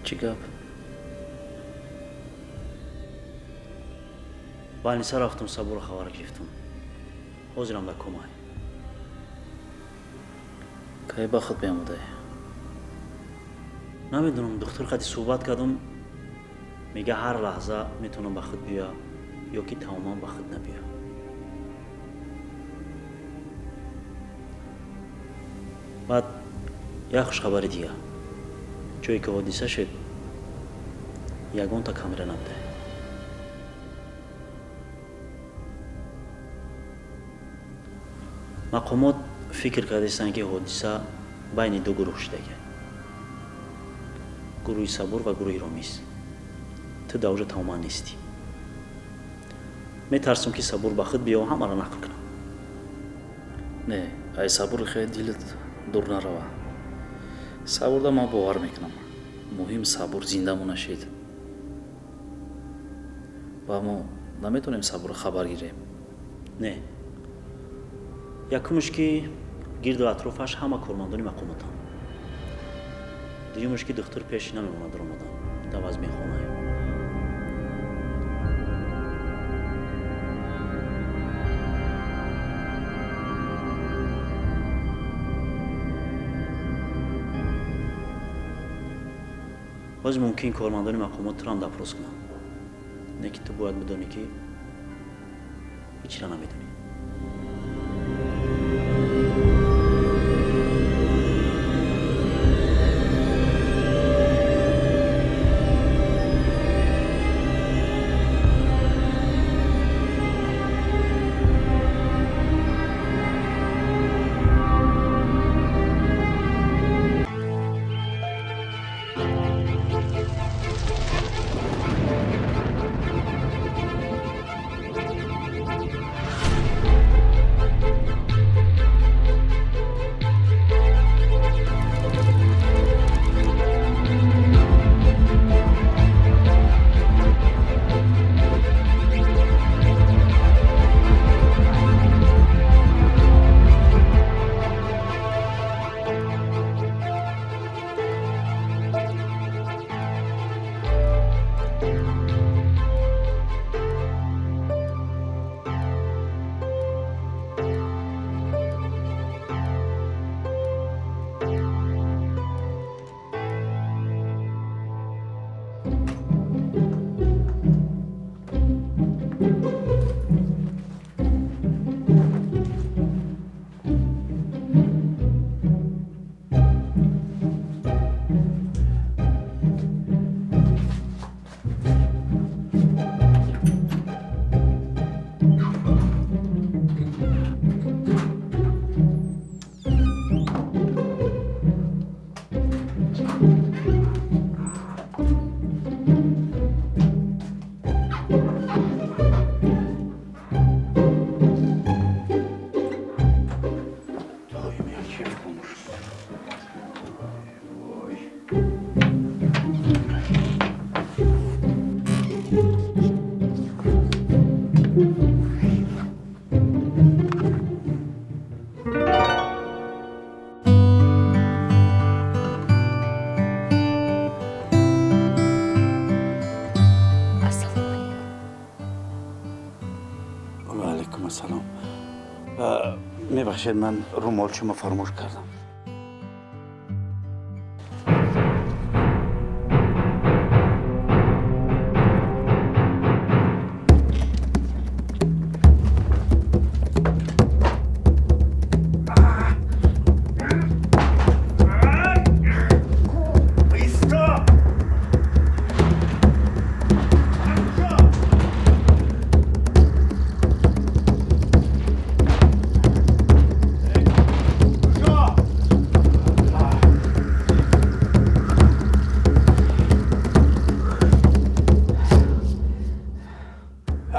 Чӣ гап? Больница рафтум, Сабурро хабар гирифтум. Ҳозирам дар комай. Кай ба худ биомадай? Намедонам, духтур қати суҳбат кардум, мега ҳар лаҳза метавонам ба худ биёя ё ки тамоман ба худ набиёя. Баъд як хушхабари дигар. Ҷое ки ҳодиса шуд, ягонта камера набуда. Мақомот фикр кардастанд, ки ҳодиса байни ду гурӯҳ шудага: гурӯҳи Сабур ва гурӯҳи Ромиз. Ту дар оҷа тамоман нестӣ. Метарсам, ки Сабур ба худ биё, ҳамаро нақл кунам. Не, ай Сабур хеле дилат дур нарава. Сабурда ман бовар мекунам. Муҳим Сабур зинда монашид. Ва мо наметавонем Сабурро хабар гирем. Не, якумш, ки гирду атрофаш ҳама кормандони мақомотанд. Дуюмш, ки духтур пеш намемонад даромадан дар вазминхонае. Ҳозир мумкин кормандони мақомот туро ҳам допрос кунанд. Не ки ту бояд бидонӣ, ки ҳечра намедонӣ. Ассалому алейкум. Ва алайкум ассалом. Мебахшед, ман румолчима фаромӯш кардам.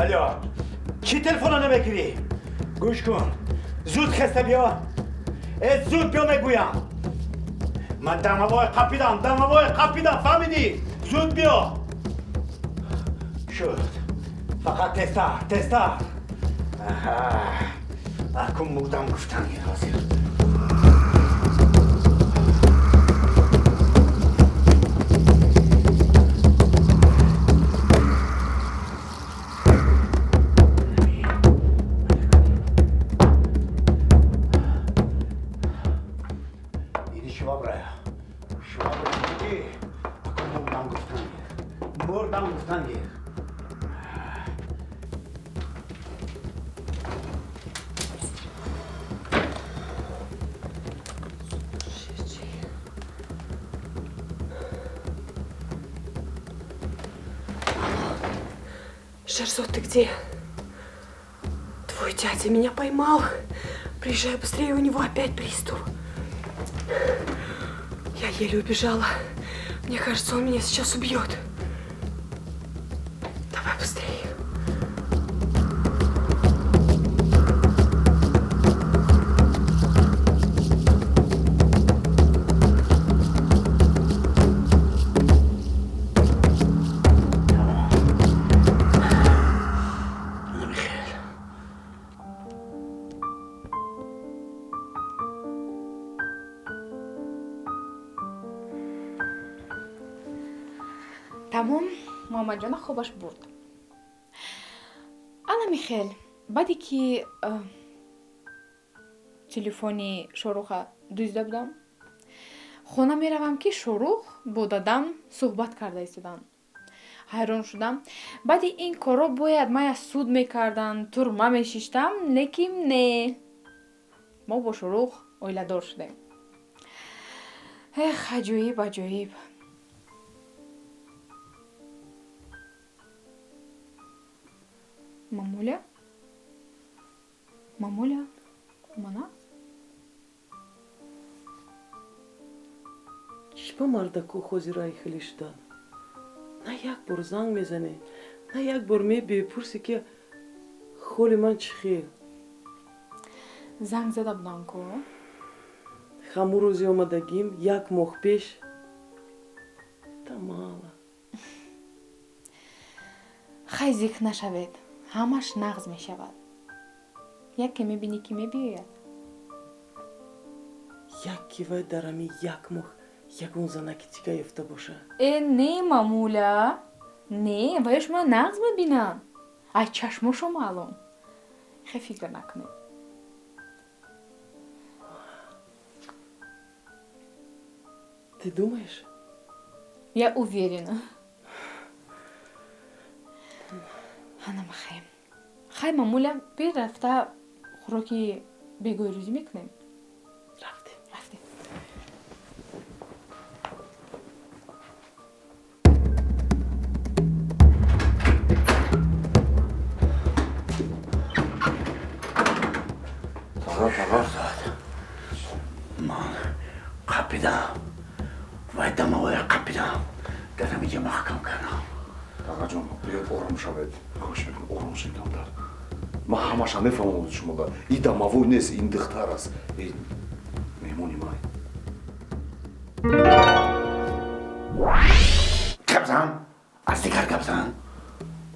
Алло, чӣ телефона намегирӣ? Гӯш кун, зуд хеста биё. Э, зуд биё, мегӯям. Ман домовой қапидам, домовой қапидам, фаҳмидӣ? Зуд биё. Шуд, фақат тезтар, тезтар. Акун мурдам гуфтан ҳозир. Чӣ? Мурдам гуфтан гир. Мурдам гуфтан гир. Шерзод, ты где? Твой дядя меня поймал. Приезжай быстрее, у него опять приступ. Я еле убежала. Мне кажется, он меня сейчас убьет. Давай быстрее. Тамом, Муҳаммадҷона хобаш бурд. Ана Михел, баъде ки телефони Шоруха дуздида будам, хона меравам, ки Шорух бо дадам суҳбат карда истоданд. Ҳайрон шудам. Баъди ин корро бояд мая суд мекарданд, турма мешиштам, лекин не. Мо бо Шорух оиладор шудем. Эх, аҷоиб, аҷоиб. Мамуля? Мамуля? Мана? Чӣ ба мардаку ҳозираи хеле шудан? На як бор занг мезанӣ, на як бор мебепурсӣ, ки ҳоли ман чӣ хел. Занг зада будам ку? Ҳамун рӯзи омадагим як моҳ пеш. Тамала. Хай зикр нашавед. Ҳамаш нағз мешавад. Яке мебинӣ, ки мебиёяд. Як ки вай дар ҳамин як моҳ ягон занаки дига ёфта боша. Э, не, мамуля. Не, ваё шумо нағз мебинам. Ай чашмошо маълум. Хе фикр накунед. Ты думаешь? Я уверена. Анам хай. Хай, мамуля, бир рафта хӯроки бегоҳи рӯзӣ мекунем. Рафтем. Рафтем. Тағо, Тағорзод. Ман қапидам. Вай дамавоя қапидам. Дар ҳамиҷа маҳкам кардам. Тағаҷон, биёд ором шавед. Хоҳиш мекунам, ором шавед камтар. Ман ҳамаша мефаҳмам шумода. И дамавой нест, ин духтар аст. Ин меҳмони ман. Гап зан, аз дигар гап зан.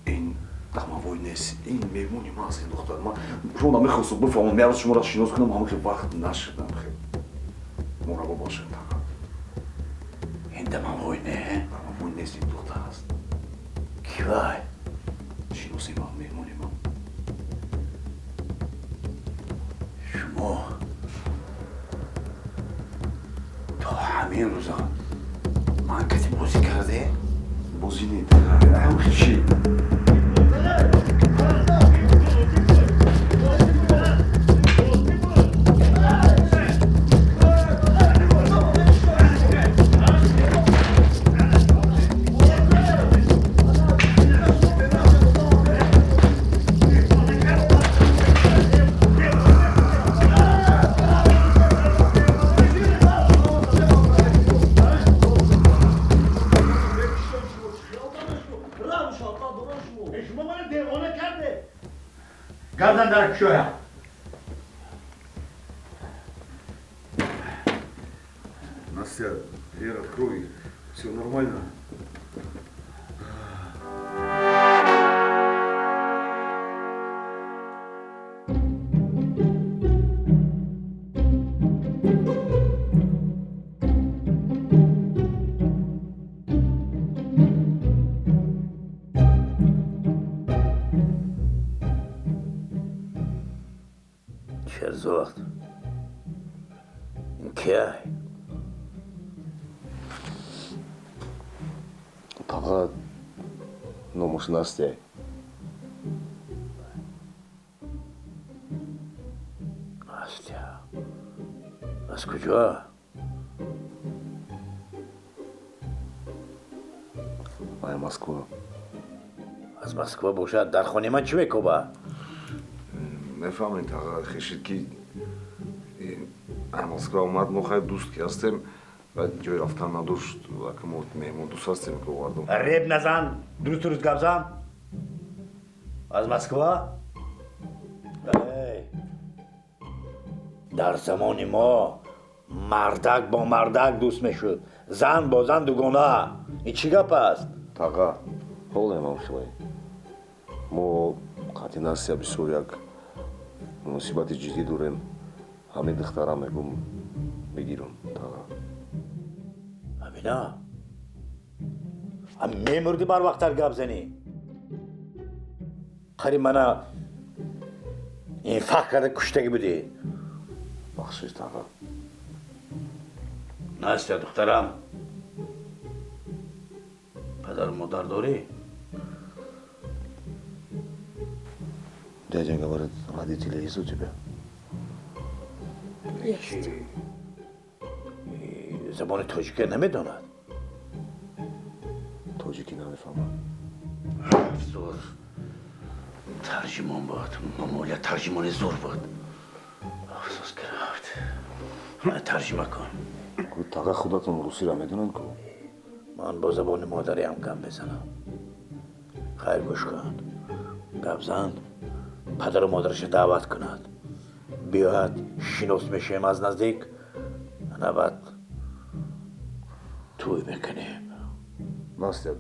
Ин дамавой нест, ин меҳмони ман аст, ин духтар. Ман шумо намехостам бифаҳмам, як рӯз шуморо шинос кунам, ҳама хел вақт нашудам хел. Мурабо бошед, таға. Ин дамавой не? Дамавой нест, ин духтар аст. Ки вай? Шиноси ман, меҳмони ман. Шумо то ҳамин рӯза ман касе бозӣ карде? Бозӣ не, ҳам чӣ? Гардан дар кушоя. Настя, дверь открой. Все нормально. Шерзод, ин киай? Тағо, номаш Настя. Настя. Аз куҷо? Ай Москва. Аз Москва бошад, дар хонаи ман чӣ мекӯбад? Мефаҳмед, тағо, хешид ки ай Москва омад, мо хай дӯст ки ҳастем, ҷой рафтан надошт, ака мо меҳмон дӯст ҳастем ки овардам. Реб назан, дуруст дуруст гап зан. Аз Москва? Дар замони мо мардак бо мардак дӯст мешуд, зан бо зан дугона. Ин чӣ гап аст? Тағо, ҳолаям ҳам хеле. Мо қатъи Настя бисёр як муносибати ҷиддӣ дорем. Ҳамин духтарам мегум бигирам, тағо. Ҳамина? Ҳам мемурдӣ барвақттар гап занӣ. Қари мана инфақ карда куштагӣ будӣ. Бахшиш, тағо. Настя, духтарам, падару модар дорӣ? Дядя говорит, родители есть у тебя? Есть. Забони тоҷикӣ намедонад? Тоҷикӣ намефаҳмад. Афсӯс, тарҷимон буд, мамолия тарҷимони зур буд. Афсӯс ки рафт. Тарҷима кун. Тағо, худатон русиро медонед ку? Ман бо забони модариам гап мезанам. Хайр, гӯш кун. Гап зан, падару модараша даъват кунад. Биёяд, шинос мешавем аз наздик, ана баъд тӯй мекунем. Настя,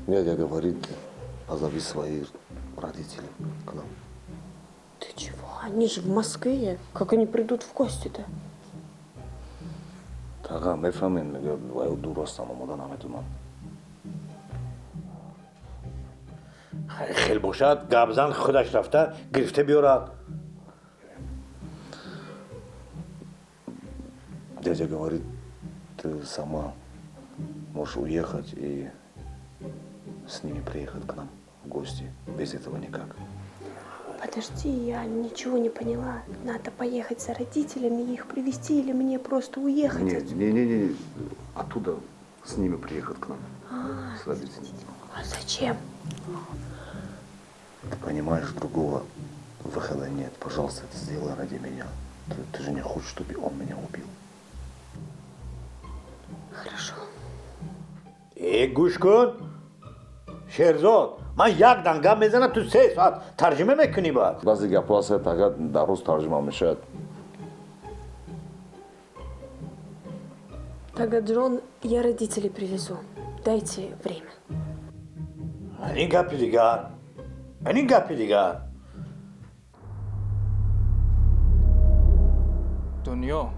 дядя говорит, позови своих родителей к нам. Ты чего? Они же в Москве. Как они придут в гости-то? Тағо, мефаҳмед, мегӯяд, вай дур ҳастам, омода наметавонам. Хел бошад, гапзан худаш рафта гирифта биёрад. Дядя говорит, ты сама можешь уехать и с ними приехать к нам в гости. Без этого никак. Подожди, я ничего не поняла. Надо поехать за родителями и их привезти или мне просто уехать? Нет, не, не, не, оттуда с ними приехать к нам. А, с родителями. А зачем? Ты понимаешь, другого выхода нет. Пожалуйста, это сделай ради меня. Ты же не хочешь, чтобы он меня убил. Хорошо. Гӯш кун, Шерзод, ман як дан гап мезанам, ту 3 соат тарҷима мекунӣ баъд. Баъзе гапҳо ҳаст, тағо дар рӯз тарҷима мешавад. Тагаджон, я родителей привезу. Дайте время. Ин гапи дигар. Ин гапи дигар. Дунё.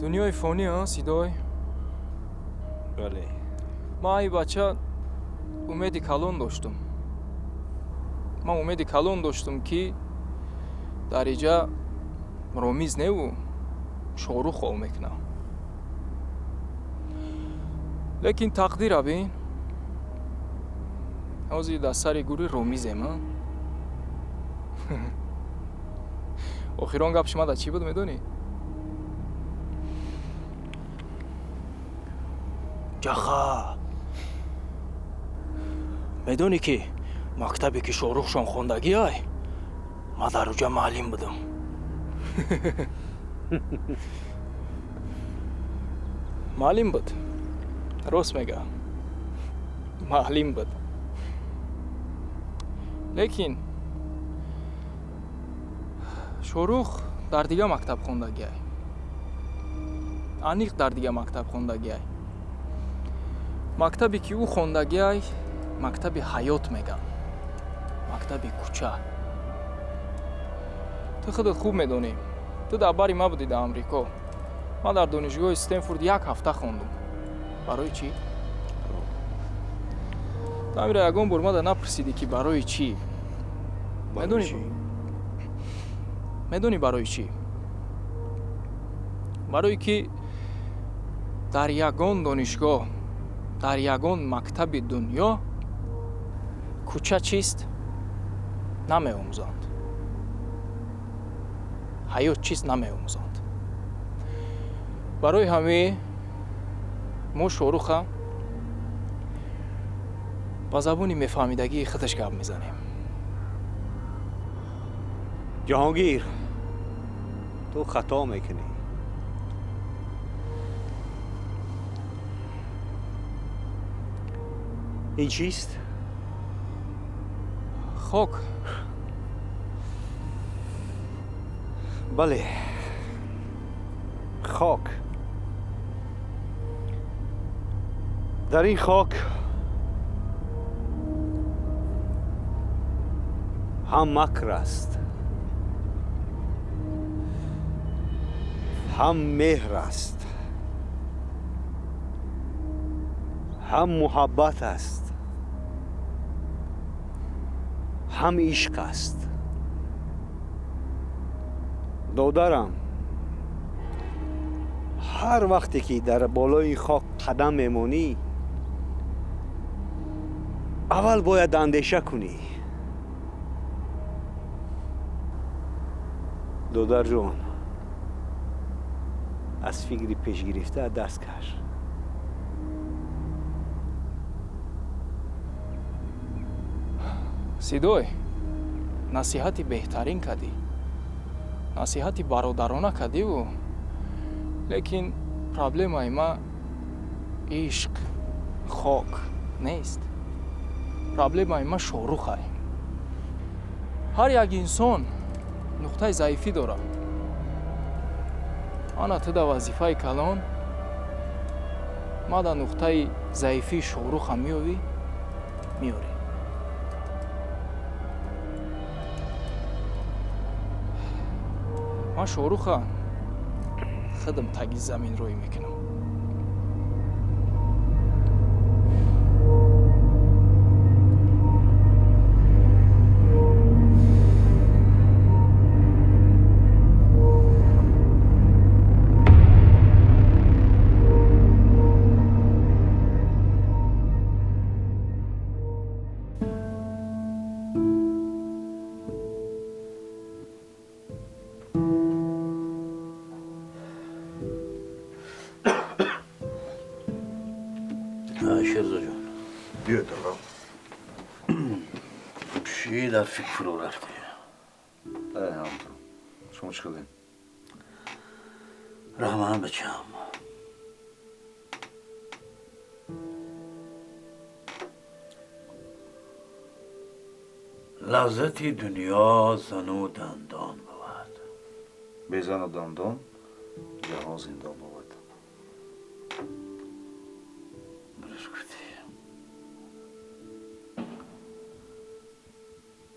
Дунёи фонӣ, а, Сидой? Бале. Ман ай бача умеди калон доштум. Ман умеди калон доштум, ки дар иҷа Ромиз неву Шоҳрух ов мекунам. Лекин тақдира бин, ҳозир дар сари гури Ромизем, а? Охирон гап шума дар чӣ буд, медонӣ? Ҷаха, медонӣ ки мактабе ки Шоҳрухшон хондагӣ ай, ман дар уҷа маълим будам. Маълим буд. Рост мега. Маълим буд. Лекин Шоҳрух дар дига мактаб хондагӣ ай. Аниқ дар дига мактаб хондагӣ ай. Мактабе ки ӯ хондагӣ ай, мактаби ҳаёт меган. Мактаби кӯча. Ту худат хуб медонӣ. Ту дар бари ма будӣ дар Амрико. Ман дар донишгоҳи Стенфорд як ҳафта хондум. Барои чӣ? Ту амира ягон бор мада напурсидӣ ки барои чӣ? Медонӣ барои чӣ? Барое ки Дар ягон донишгоҳ, дар ягон мактаби дунё кӯча чист намеомӯзанд, ҳаёт чист намеомӯзанд. Барои ҳамин мо Шоруха ба забони мефаҳмидагии худаш гап мезанем. Ҷаҳонгир, ту хато мекунӣ. Ин чист? Хок. Бале, хок. Дар ин хок ҳам макр аст, ҳам меҳр аст, ҳам муҳаббат аст, ҳам ишқ аст. Додарам, ҳар вақте ки дар болои хок қадам мемонӣ, аввал бояд андеша кунӣ. Додарҷон, аз фикри пешгирифта даст каш. Сидой, насиҳати беҳтарин кардӣ, насиҳати бародарона кардиву, лекин проблемаи ма ишқ, хок нест. Проблемаи ма Шоҳрухай. Ҳар як инсон нуқтаи заифӣ дорад. Ана ту да вазифаи калон, ма да нуқтаи заифии Шоҳруха меёвӣ, меёрӣ. Ман Шоҳруха худам таги замин рӯй мекунам. Шерзоҷон, биё дорам. Чӣ дар фикр фурӯ рафтӣ? Ҳамту. Шумо чӣ кардем? Раҳман бачам. Лаззати дунё зану дандон бувад. Безану дандон ҷаҳон зиндон бувад.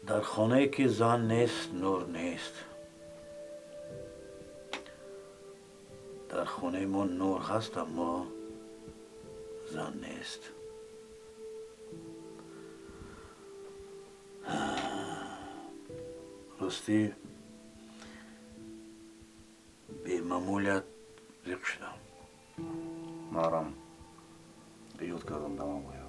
Дар хонае ки зан нест, нур нест. Дар хонаи мо нур ҳаст, аммо зан нест. Ростӣ бемамулият зиқ шудам. Марам ёд кардам дамам бояд.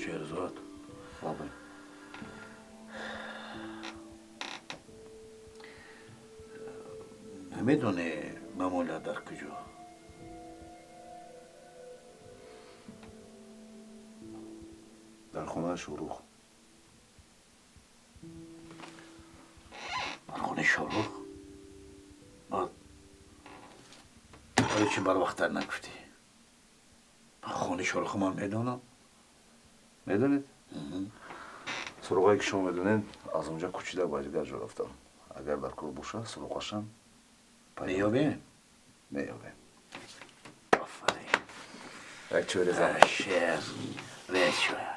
Шерзод, намедонӣ мамулия дар куҷо? Дар хонаи Шоҳрух. Дар хонаи Шоҳрух? Барои чӣ барвақттар нагуфтӣ? Хонаи Шоҳрухро ман медонам. Медонед? Суроғае ки шумо медонед, аз онҷа кӯчида ба дигар ҷо рафтам. Агар дар кор боша, суроғашам меёбем? Меёбем. Офарин. Як чой резам. Шер, рез чоя.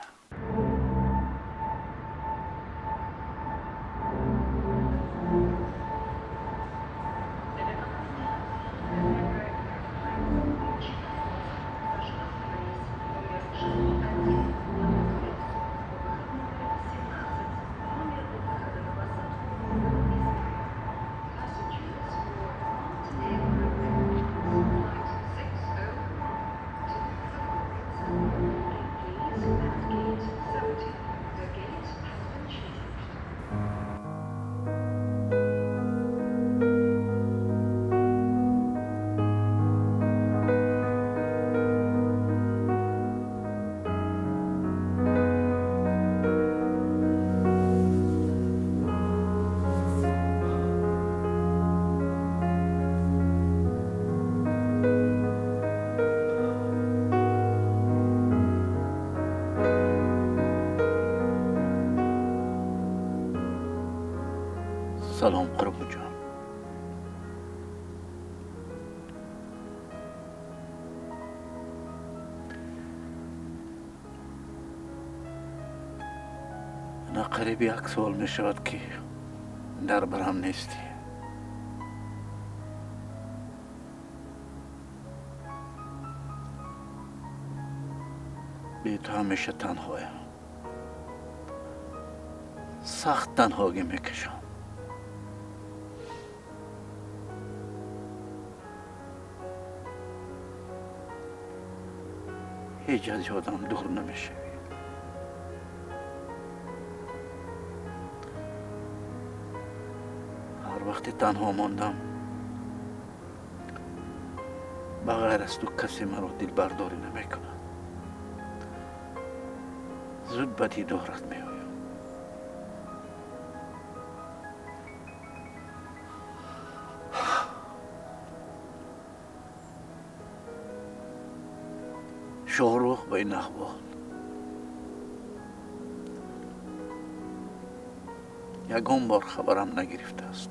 Салом Қурбонҷон. На қариб як сол мешавад ки дар барам нестӣ. Бе ту ҳамеша танҳоям. Сахт танҳогӣ мекашам. Ҳеҷ аз ёдам дур намешавӣ. Ҳар вақте танҳо мондам, ба ғайр аз ту касе маро дилбардорӣ намекунад. Зуд ба дидорат меоям. Шоҳрух ба ин аҳвол ягон бор хабарам нагирифтааст.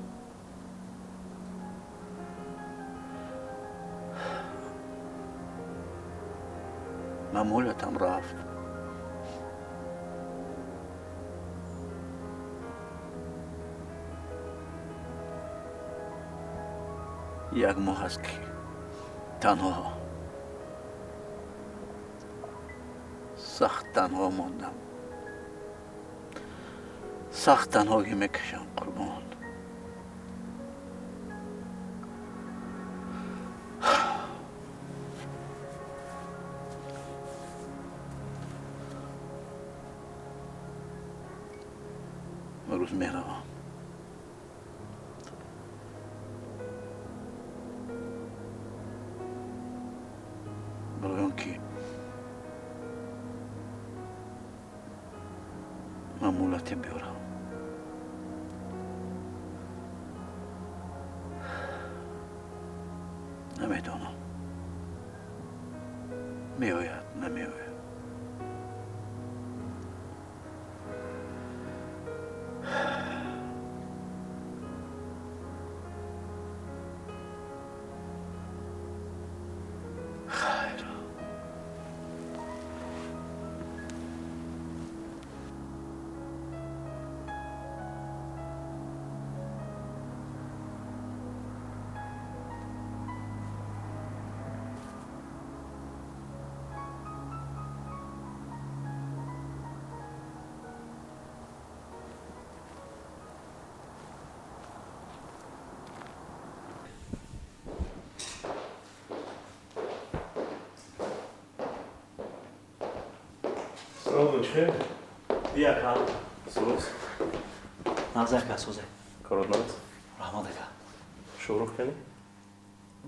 Мамулятам рафт. Як моҳ аст ки танҳо, сахт танҳо мондам. Сахт танҳогӣ мекашам Қурбон. Имрӯз меравам. Барои он ки мамулате биёрам. Намедонам. Меояд, намеояд. Хайр. Салом, чӣ? Бия ака. Соз. Нағз ака, созе. Корот нағз? Раҳмат ака. Шоҳрух кани?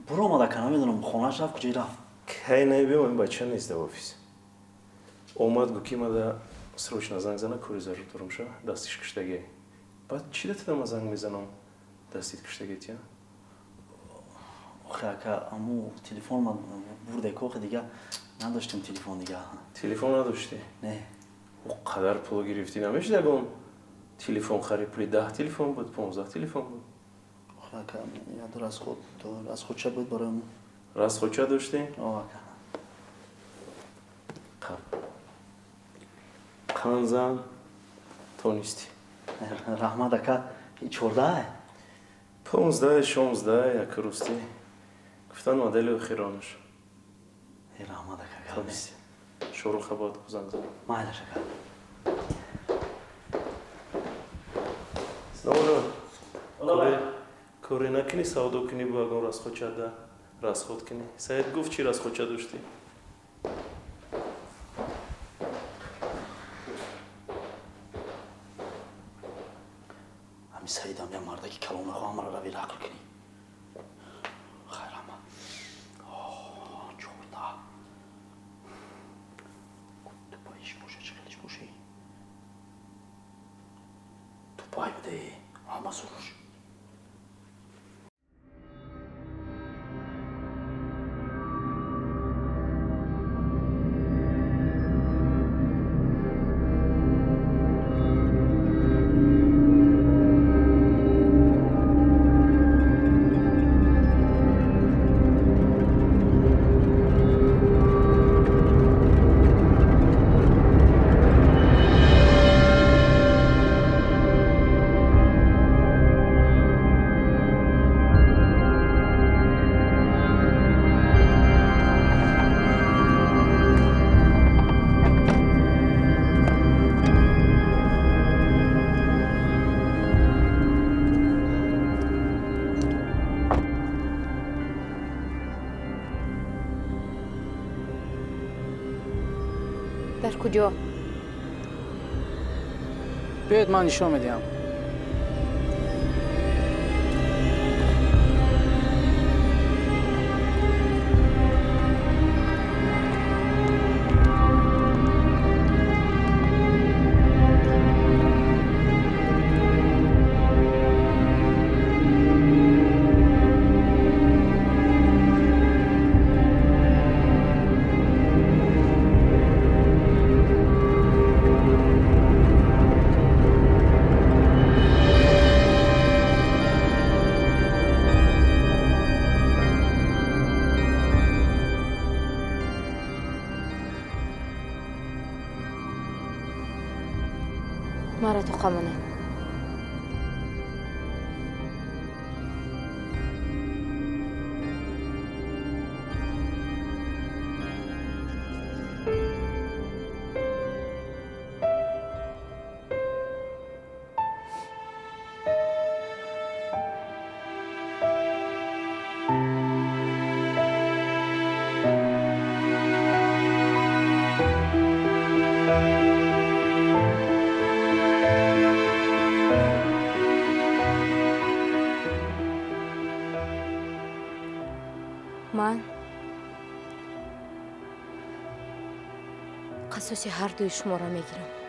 Буромад ака, намедонам хонааш рафт, куҷо рафт. Кай наебиём, ин бача нест дар офис. Омад гу ки мада срочно занг зана, кори зарур дорам ша, дастиш киштагӣ. Баъд чӣ да тада ма занг мезанам? Дастит киштагӣ тия? Охе ака, аму телефон ман бурде ко, охе дига надоштем телефон дига. Телефон надоштӣ? Не. О қадар пул гирифтӣ, намешид ягон телефон харид? Пули 10 телефон буд, 15 телефон буд. Охе ака, яд расход, расходча буд барои мо. Расходча доштӣ? О ака. Қаб. Қанд зан тонистӣ. Раҳмат ака, 14? 15, 16, як рӯстӣ. Гуфтан модели охиронаш. Раҳмат ака. Тонистӣ. Шоҳруха бояд ку занг занам. Майлаш ака. Салом. Коре накунӣ, савдо кунӣ, бо ягон расходчада расход кунӣ. Саид гуфт чӣ расходча доштӣ? Ҳами Саидам як мардаки калон мехоҳам маро рави рақл кунӣ. Хайр ҳама. 14. Дубайиш боша, чӣ хелиш боши? Дубай буде, ҳама суруш. Куҷо? Биёед, ман нишон медиҳам. Маро тоқа монед. Ман қасоси ҳар дуи шуморо мегирам.